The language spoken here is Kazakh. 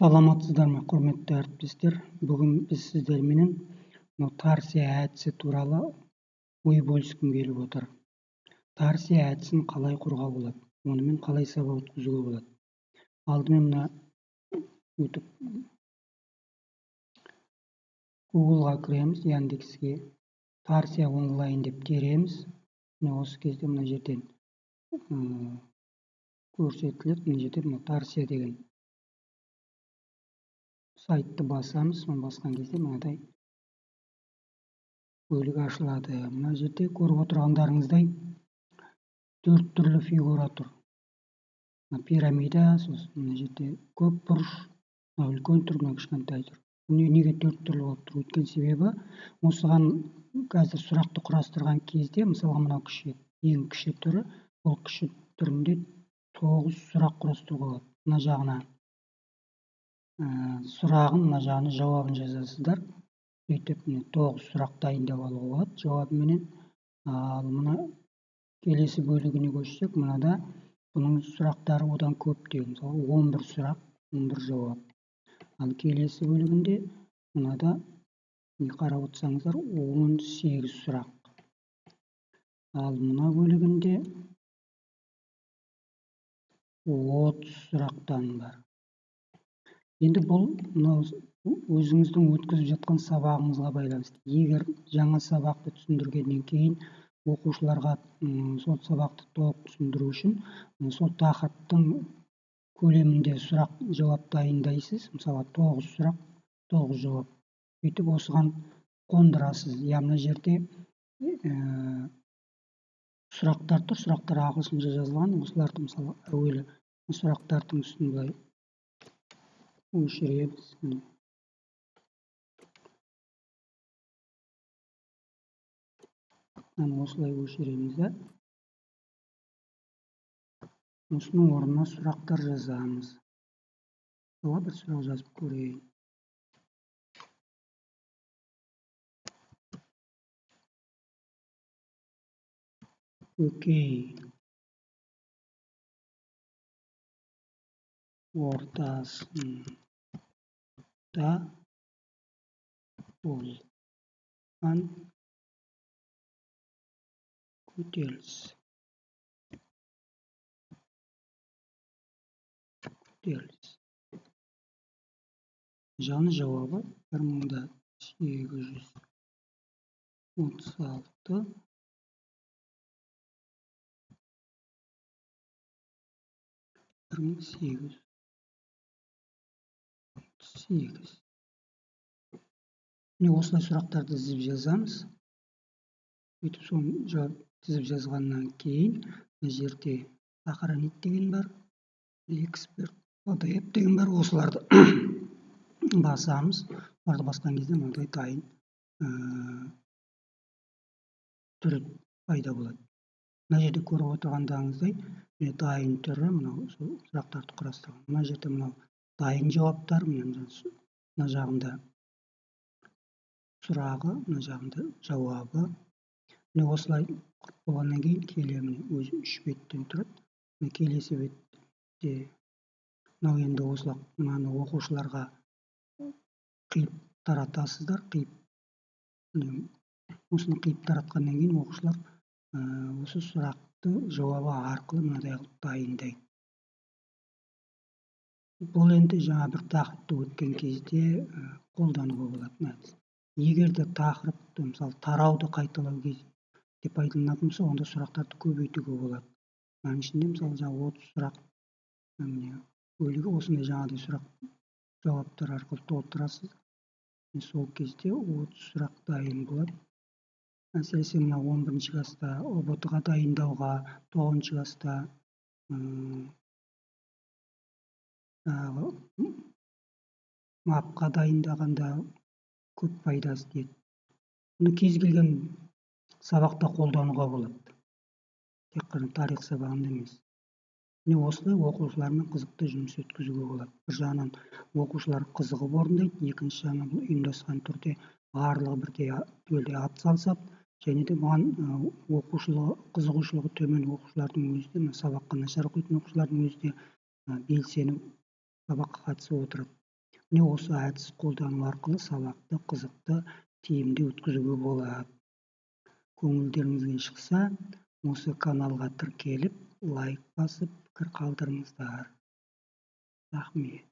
Саламатсыздар ма, құрметті әріптестер! Бүгін біз сіздерменен мынау Тарсия әдісі туралы ой бөліскім келіп отыр. Тарсия әдісін қалай құруға болады? Онымен қалай сабақ өткізуге болады? Алдымен мына өтіп Google'ға кіреміз, Яндекске Тарсия онлайн деп тереміз. Міне, осы кезде мына жерден көрсетіледі. Мына жерде мына Тарсия деген сайтты басамыз. Соны басқан кезде мынадай бөлік ашылады. Мына жерде көріп отырғандарыңыздай 4 түрлі фигура тұр. Мына пирамида, сосын мына жерде көп бұрыш, мына үлкен тұр, мына кішкентай тұр. Неге 4 түрлі болып тұр? Өйткені себебі осыған қазір сұрақты құрастырған кезде, мысалға, мынау кіші, ең кіші түрі, бұл кіші түрінде 9 сұрақ құрастыруға болады. Мына жағына сұрағын, мына жағына жауабын жазасыздар. Сөйтіп міне 9 сұрақ дайындап алуға болады жауабыменен. Ал мына келесі бөлігіне көшсек, мынада бұның сұрақтары одан көп деген, мысалы, 11 сұрақ, 11 жауап. Ал келесі бөлігінде мынада қарап отырсаңыздар 18 сұрақ. Ал мына бөлігінде 30 сұрақтан бар. Енді бұл мынау өзіңіздің өткізіп жатқан сабағыңызға байланысты. Егер жаңа сабақты түсіндіргеннен кейін оқушыларға сол сабақты толық түсіндіру үшін сол тақырыптың көлемінде сұрақ жауап дайындайсыз. Мысалы, 9 сұрақ, 9 жауап. Сөйтіп осыған қондырасыз. Я мына жерде сұрақтар тұр, сұрақтар ағылшынша жазылған. Осыларды, мысалы, әуелі сұрақтардың үстін былай өшіреміз. Міне. Мынаны осылай өшіреміз да. Осының орнына сұрақтар жазамыз. Мысалға, бір сұрақ жазып көрейін. Көкей ортасында болған көтеріліс. Көтеріліс. Жаңа жауабы 1836, 1838. Міне, осылай сұрақтарды тізіп жазамыз. Сөйтіп соны жауап тізіп жазғаннан кейін мына жерде сохранить деген бар, эксперт PDF деген бар, осыларды басамыз. Оларды басқан кезде мынадай дайын түрі пайда болады. Мына жерде көріп отырғандарыңыздай міне дайын түрі, мынау сол сұрақтарды құрастырған. Мына жерде мынау дайын жауаптар, міне мына жағында сұрағы, мына жағында жауабы. Міне, осылай құрып болғаннан кейін келе міне өзі 3 беттен тұрады. Міне, келесі бетте мынау енді осылай мынаны оқушыларға қиып таратасыздар, қиып, міне, осыны қиып таратқаннан кейін оқушылар осы сұрақты жауабы арқылы мынадай қылып дайындайды. Бұл енді жаңа бір тақырыпты өткен кезде қолдануға болатын әдіс. Егер де тақырыпты, мысалы, тарауды қайталау кезде пайдаланатын болса, онда сұрақтарды көбейтуге болады. Мынаның ішінде, мысалы, жаңа 30 сұрақ, міне, бөлігі осындай жаңағыдай сұрақ жауаптар арқылы толтырасыз. Сол кезде 30 сұрақ дайын болады. Әсіресе мына 11 класста ҰБТ-ға дайындауға, 9 класста жаңағы МАП-қа дайындағанда көп пайдасы тиеді. Бұны кез келген сабақта қолдануға болады. Тек қана тарих сабағында емес. Міне, осылай оқушылармен қызықты жұмыс өткізуге болады. Бір жағынан оқушылар қызығып орындайды, екінші жағынан бұл ұйымдасқан түрде барлығы бірдей түгелдей атсалысады. Және де бұған қызығушылығы төмен оқушылардың өзі де, мына сабаққа нашар оқитын оқушылардың өзі де белсеніп сабаққа қатысып отырады. Міне, осы әдіс қолдану арқылы сабақты қызықты, тиімді өткізуге болады. Көңілдеріңізден шықса, осы каналға тіркеліп, лайк басып, пікір қалдырыңыздар. Рахмет.